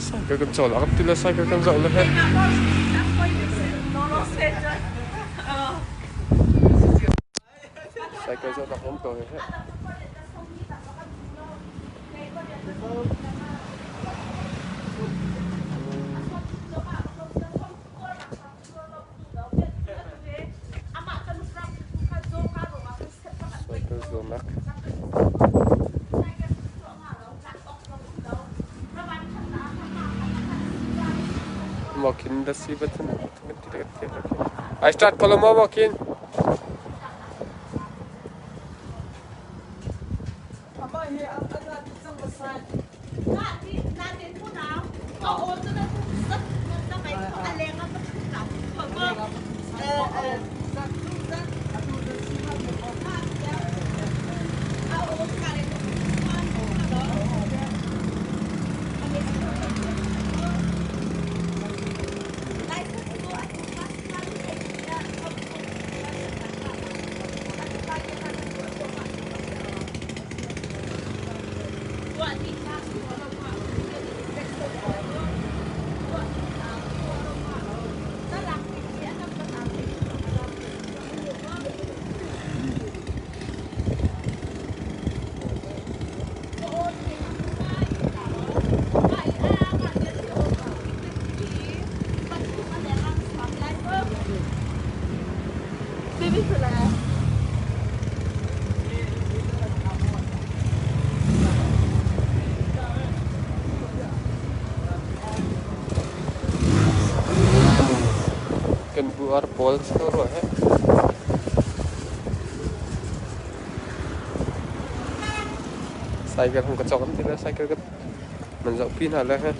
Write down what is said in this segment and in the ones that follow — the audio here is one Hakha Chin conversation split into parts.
Cycle kan cawl a kan ti le cycle kan zoh le he. Cycle zohnak um ko he. Cycle zuamnak. Makin da si batun I start kolom makin. Kan bu ar pawl si rua he. Cycle hung ka cawk an ti le cycle ka man zohpi hna le he.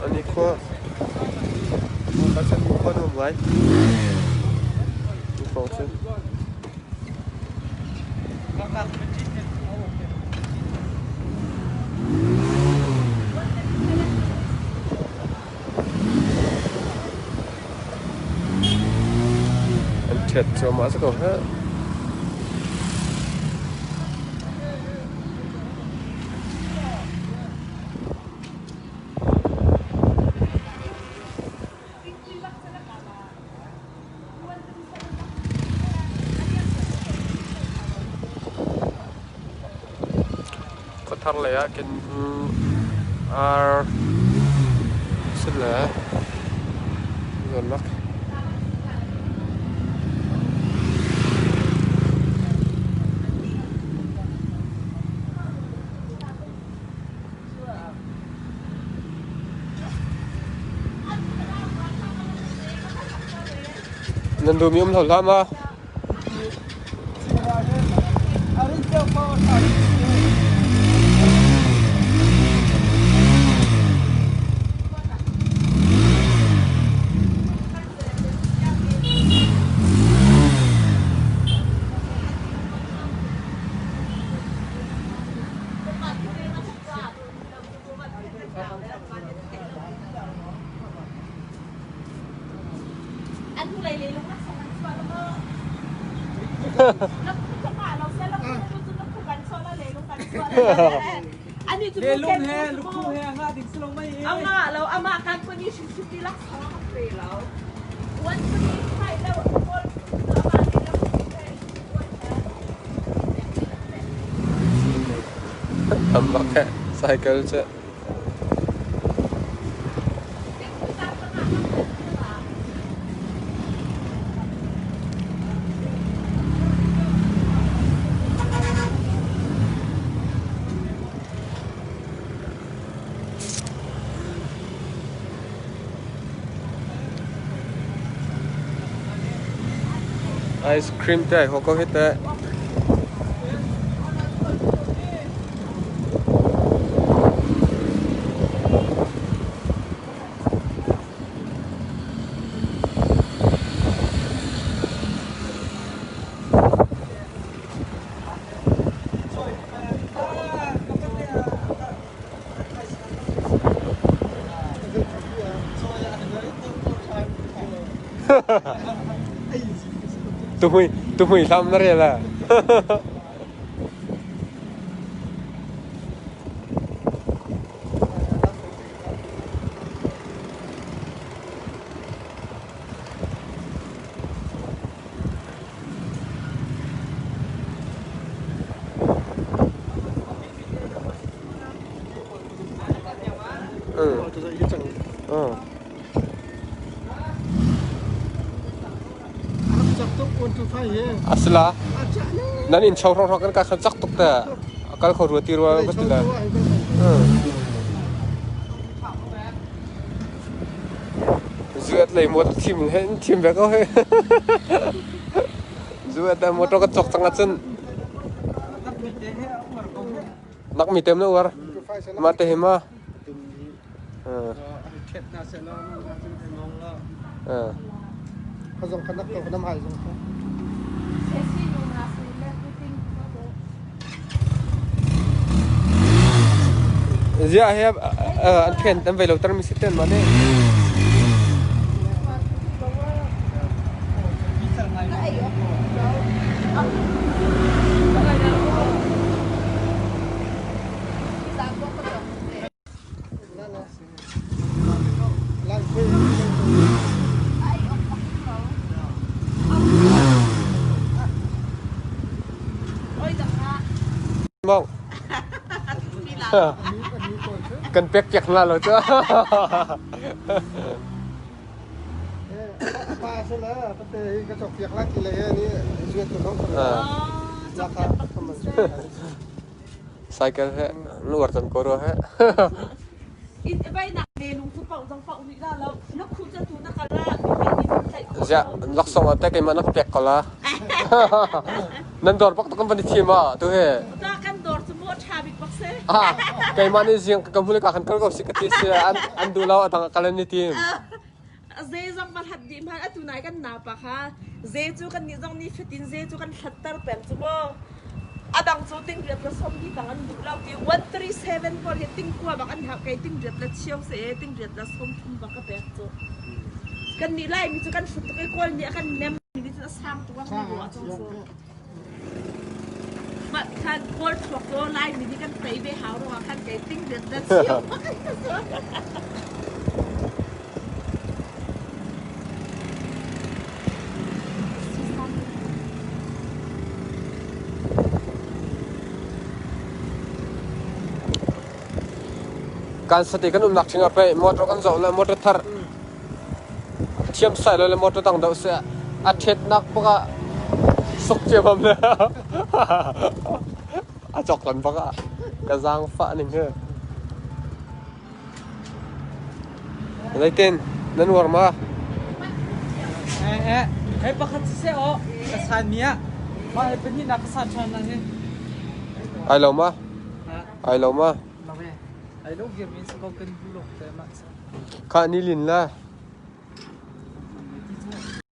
An i khua. Ka chan khua nuam ngai. Tu hrawng cu. An ṭhiat cuahmah si ko heh. Khuathar lei ah khin ar si le zawnnak. Nan duhmi um hlo hlah ma? Lelung he lukhu he nga ding si lo mei. Ama lo ama kan puni hrim hrim ti lak song a pe lo. Wan puni thai lo kawl ama ni lo Tam bak he cycle cu. Ice cream te ai haw ko hi teh. Tuhmui hlam na rel ah. Asila nan in cho hrawng kan ka khan cak tuk te akal kho rua ti rua ka ti la. Zuat lei mot thim he thim ve ko he. Zuat da motor ka chok chang acun. Nak mi tem na uar. Ma te he ma. Ziah he an phen an vei lo tar mi si ten ma ne. Mong. Kan pek piak hna lo cu. Cycle he luar cang ko rua he. Ziah laksawng ah teh keimah na ka pek ko la. Nan dawr bak kan van i thim ah tu he. Kan dawr cu maw ṭha bik bak si. Ah, keimah nih zing ka hmul ka kan kal ko si ka ti si an an duh lo adang kal an i tim. Zeizong va hlat dih hmanh atu nai kan naupa kha ze cu kannih zong ni fatin ze cu kan hlatter peng cu maw. A dang cu tingriat le sawmli bang an duh lo ti 137 pawl hi tingkua bak an hau kei tingriat le cheu se e tingriat le sawmthum bak ka pek cu. Kannih Laimi cu kan hrut tuk i Kawl nih a kan nem mi nih cun a sang tuk a kan ruah cang cu. Mah khan Kawl thluak cu Laimi nih kan tei ve hau ruangah khan kei tingriat le cheu bak an ka zuar. Kan sate kan umnak ṭhing ah pei motor kan zoh le motor thar thiam sai lo le motor dang deuh seh a ṭhetnak bak ah suk ciammam le a cawk lan bak ah ka zaangfah ning hi. Zeitin nan uar ma? Eh, hei pakhat siseh aw, ka san mi ah. Mah he pahnihnak ka san ṭhan na hin. Ai lo ma? Ai lo ma? Lo e. Ai lo viar min sa ko kan bu lo te ma. Kha ni lin la.